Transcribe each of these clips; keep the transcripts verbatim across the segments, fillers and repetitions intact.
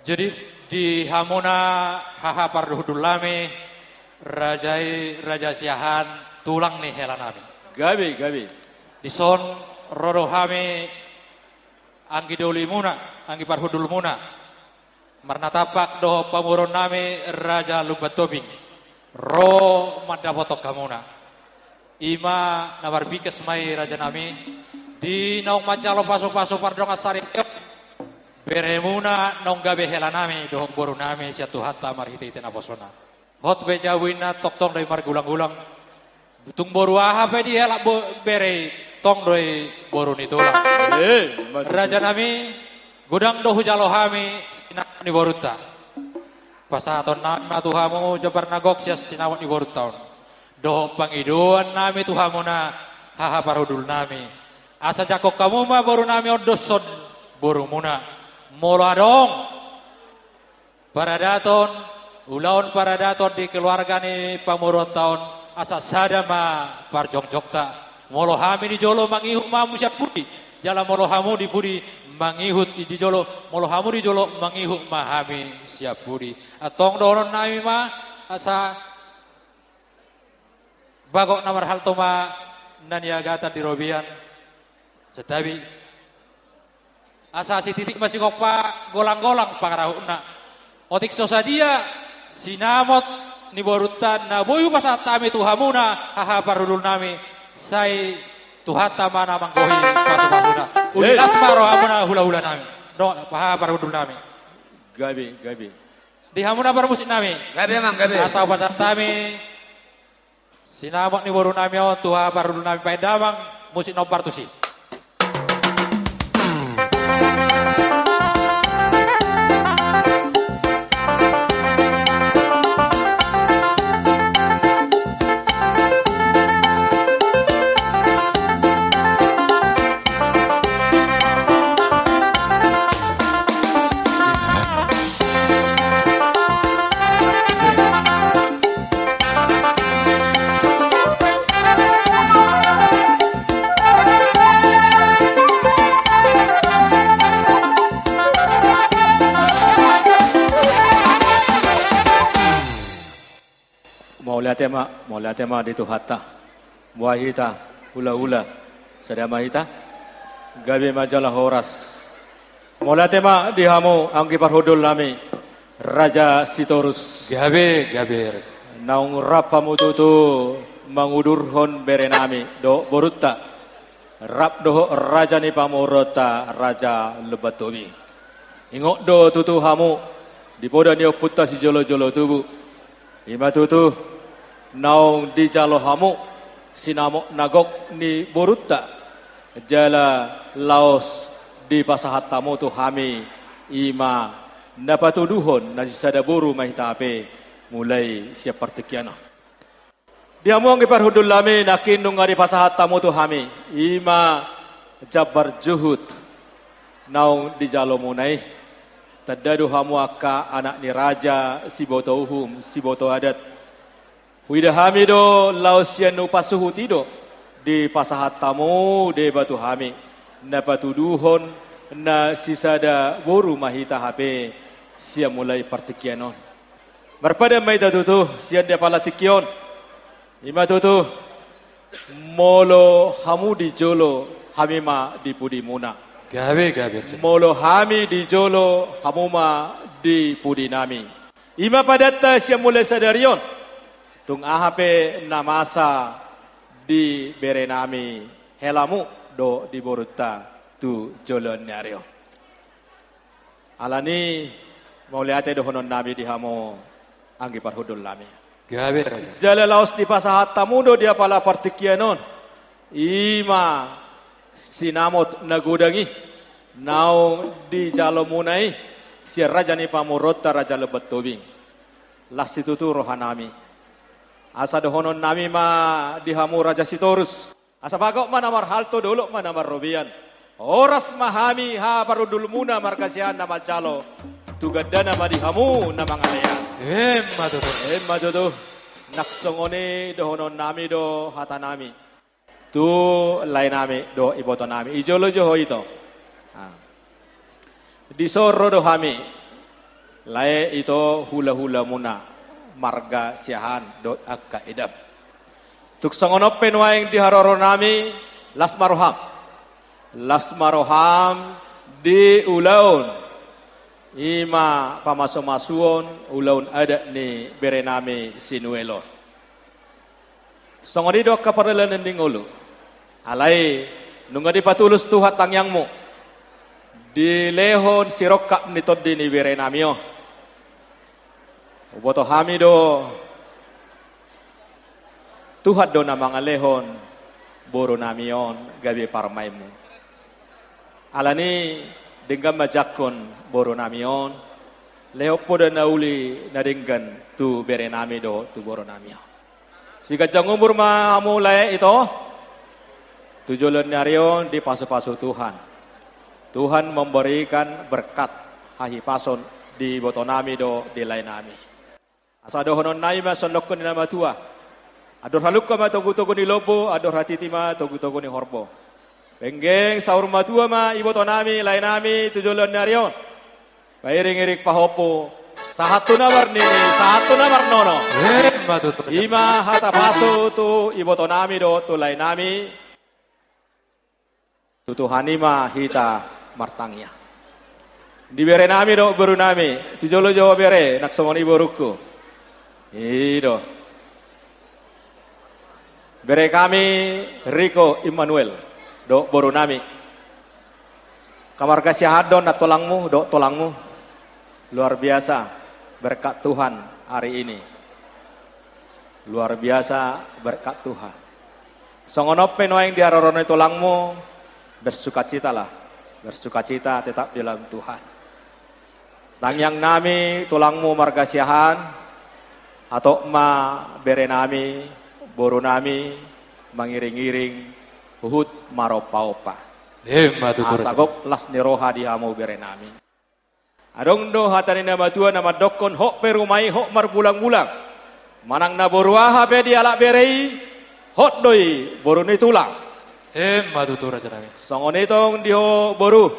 Jadi, di hamuna haha parhundul nami, raja i Raja Siahaan, tulang ni hela nami. Gabe, gabe. Dison ro do hami anggi doli muna, anggi parhundul muna. Marnatampak dohot pamoruon nami Raja Lumban Tobing. Ro mandapothon hamuna. I ma na marbingkas ma i raja nami. Di naung manjalo pasupasu pardongan saripeon. Beremuna naung gabe hela nami, dohot boru nami sian Tuhanta marhitehite naposona. Hot pe jabu inna tongtong do i margulanggulang. Tung boru aha pe dialap bo-, bere i, tong do i boru ni tulang. Eh, ima tutu. Raja nami, godang do hujalo hami sinamot ni borunta. Pasahaton nami ma tu hamu jambar na gok sian sinamot ni borunta on. Dohot pangidoan nami tu hamuna haha parhundul nami. Asa jangkon hamu ma boru nami on doshon borumuna. Molo adong paradaton, ulaon paradaton di keluarga ni pamoruonta on, asa sada ma parjongjongta. Molo hami di jolo mangihut ma hamu sian pudi, jala molo hamu di pudi mangihut di jolo, molo hamu di jolo mangihut ma hami sian pudi. Antong dohonon nami ma, asa bagot na marhalto ma na niagatan di robean. Santabi. Asa sititik ma sigompa, golanggolang pangarahutna. Otik so sadia sinamot ni borunta na boi hupasahat hami tu hamuna haha parhundul nami, sai Tuhanta ma na manggohi pasupasuna. Uli las ma rohamuna hulahula nami. Do, haha parhundul nami. Gabe, gabe. Di hamuna parmusik nami. Gabe, amang, gabe. Asa hupasahat hami sinamot ni boru nami on tu haha parhundul nami, baen damang musik nombar tusi. Mauliate ma, mauliate ma di Tuhanta. Boha hita, hulahula, sada ma hita. Gabe ma jala horas. Mauliate ma di hamu anggi parhundul nami, Raja Sitorus. Gabe, gabe. Naung rap hamu tutu mangudurhon bere nami dohot borunta, rap dohot raja ni pamoruonta Raja Lumban Tobing. Ingot do tutu hamu di poda ni ompunta sijolojolo tubu. Ima tutu, naung dijalo hamu sinamot na gok ni borunta, jala laos dipasahat hamu tu hami, ima na patuduhon na sisada boru ma hita hape mulai sian partingkian on. Di hamu anggi parhundul nami, nangkin nunga dipasahat hamu tu hami, ima jambar juhut naung dijalomuna i. Tanda do hamu angka anak ni raja, siboto uhum, siboto adat. Huida hami do laos sian upa suhut i do dipasahat hamu deba tu hami, na patuduhon na sisada boru ma hita hape sian mulai partingkian on. Marpadan ma hita tutu sian di apala tingki on. Ima tutu, molo hamu di jolo, hami ma di pudimuna. Gabe, gabe. Molo hami di jolo, hamu ma di pudi nami. Ima padanta sian mulai sadari on. Tung aha pe na masa di bere nami helamu dohot di borunta tu joloan ni ari on. Alani, mauliate dohonon nami di hamu anggi parhundul nami. Gabe, Raja. Jala laos dipasahat hamu do di apala partingkian on, ima sinamot na godang i naung dijalomuna i sian raja ni pamoruonta Raja Lumban Tobing. Las situtu roha nami. Asa dohonon nami ma di hamu Raja Sitorus. Asa bagot ma na marhalto, dolok ma na marrobean. Horas ma hami haha parhundulmuna marga Siahaan na manjalo. Tu gandana ma di hamu na mangalean. Emma tutu. Emma tutu. Nang songon i dohonon nami do hata nami tu lae nami dohot iboto nami. I jolo jo ho ito. Ah. Dison ro do hami. Lae ito hulahulamuna marga Siahaan dohot angka edam. Tung songon on pe nuaeng di haroronami, las ma roham. Las ma roham di ulaon, i ma pamasumasuon ulaon adat ni berenami si Nuel on. Songon i do angka pardalanan ni ngolu. Alai nunga dipatulus Tuhan tangiangmu, dilehon sirongkap ni tondi ni berenami on. Huboto hami do, Tuhan do na mangalehon borunami on gabe parumaenmu. Alani denggan ma jangkon borunami on, lehon poda na uli na denggan tu berenami dohot tu borunami on. Siganjang umur ma hamu lae ito. Tu joloan ni ari on dipasupasu Tuhan. Tuhan memberikan berkat hahipason di ibotonami dohot di laenami. Asa dohononnami ma songon nidok ni na matua: Andor halumpang ma togutogu ni lombu, andor hatiti ma togutogu ni horbo. Penggeng saur matua ma ibotonami, laenami tu joloan ni ari on. Pairingiring pahompu, sahat tu na marnini, sahat tu na marnono. Emma tutu. I ma hata pasu tu ibotonami dohot tu laenami. Tu Tuhan i ma hita martangiang. Di berenami dohot borunami, tu jolo jo bere, nang songon i borungku. I do. Bere kami Riko Immanuel dohot borunami. Angka marga Siahaan do nantulangmu dohot tulangmu. Luar biasa berkat Tuhan hari ini. Luar biasa berkat Tuhan. Songon on pe nuaeng di haroro ni tulangmu, bersukacitalah. Bersukacita tetap di dalam Tuhan. Tangiangnami tulangmu marga Siahaan, hatop ma berenami, borunami, mangiringiring huhut marompaompa. Emma tutu. Asa gok las ni roha di hamu berenami. Adong do hata ni na matua na mandokkon: Hot pe ruma i, hot marbulangbulang. Manang na boru aha pe dialap bere i, hot do i boru ni tulang. Emma tutu, rajanami. Songon i tong di ho boru.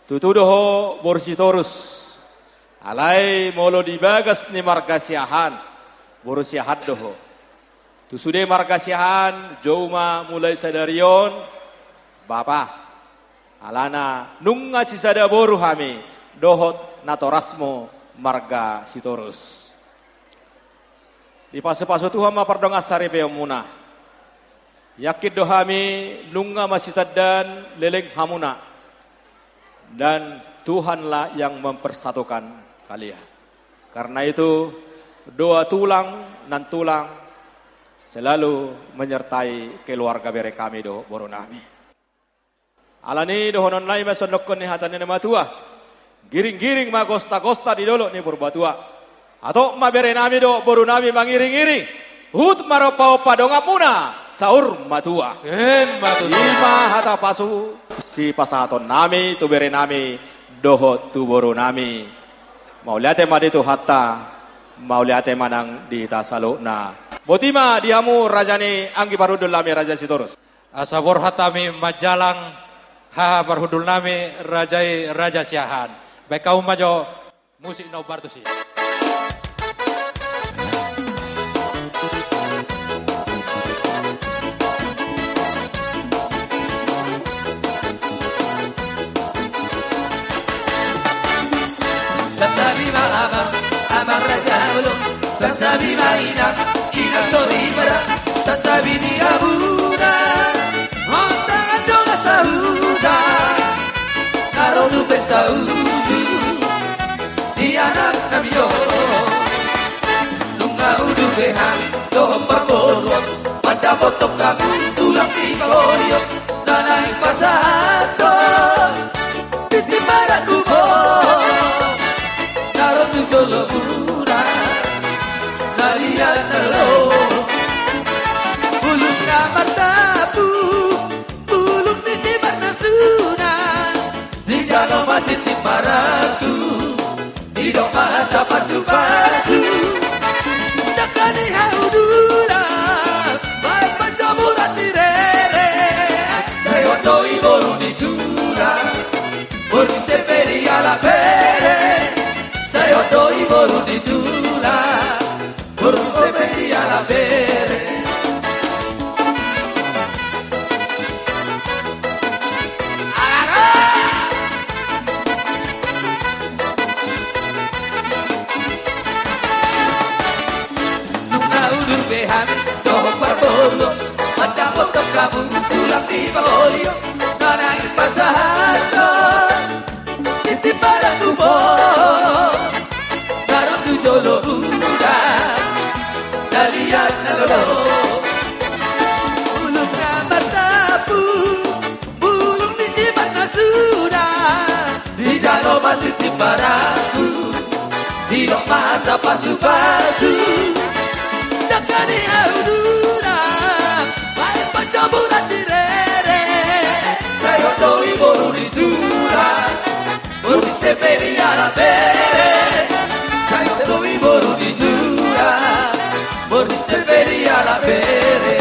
Tutu do ho boru Sitorus. Alai molo di bagas ni marga Siahaan, boru Siahaan do ho. Tu sude marga Siahaan, jou ma mulai sadari on bapa. Alana nunga sisada boru hami dohot natorasmu marga Sitorus. Dipasupasu Tuhan ma pardongansaripeonmuna. Yakin do hami nunga masitandaan leleng hamuna. Dan Tuhanlah yang mempersatukan kalian. Karena itu, doa tulang nantulang selalu menyertai keluarga bere kami dohot borunami. Alani dohononnami ma songon nidok ni hata ni na matua: Giringgiring ma gostagosta di dolok ni Purbatua. Hatop ma berenami dohot borunami mangiringiring huhut marompaompa donganmuna saur matua. Emma tutu. I ma hata pasu sipasahatonnami tu berenami dohot tu borunami. Mauliate ma di Tuhanta, mauliate ma nang di hita saluhutna. Boti ma di hamu raja ni anggi parhundulnami, Raja Sitorus. Asa borhat hami manjalang haha parhundulnami raja i, Raja Siahaan. Baen hamu ma jo musik na umbar tusi. Santabi ma amang, amang raja olo. Santabi ma inang, inang soripada. Santabi di hamuna, hot angka dongan sahuta na ro tu pesta ujung ni anaknami on. Nunga udu be hami dohot parboruon, mandapothon hamu tulang ni pangoli on, na naeng pasahathon tintin marangkup on na ro tu jolomuna, na liat na lolo. Bulung na martampuk, bulung ni sibar na sunat, dijalo ma tintin marangkup, didok ma hata pasupasu. Dangka ni hau dulang, baen panjomuran ni rere. Sai hot do i boru ni tulang, boru ni semperi ala pere. boru ni tulang, boru ni si Feri Alambere. Nunga udur be hami dohot parboru, mandapothon hamu tulang ni pangoli on, na naeng pasahathon tintin parangkup on. Na ro tu jolo uda, dalihan na lolo. Bulung na martampuk, bulung ni si Marnasuna. Dijalo ma tintin parangkup, didok ma hata pasupasu. Dangka ni hau tulang, baen pancobulan di rere. Sai hot do i boru ni tulang, boru ni si Feri Alambere. Sai hot do i boru ni tulang, boru ni si Feri Alambere.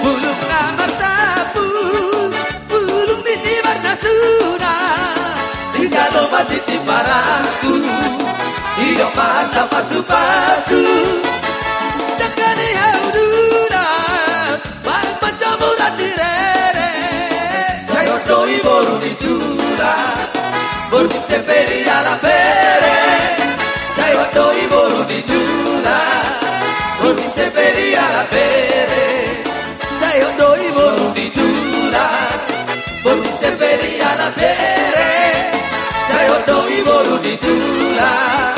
Bulung na martampuk, bulung ni si Marnasuna. Dijalo ma tintin parangkup, didok ma hata pasupasu. Dangka ni hau tulang, baen pancobulan di rere. Sai hot do i boru ni tulang, boru ni si Feri Alambere. Sai hot do i boru ni tulang, boru ni si Feri Alambere. Sai hot do i boru ni tulang, boru ni si Feri Alambere. Sai hot do i boru ni tulang,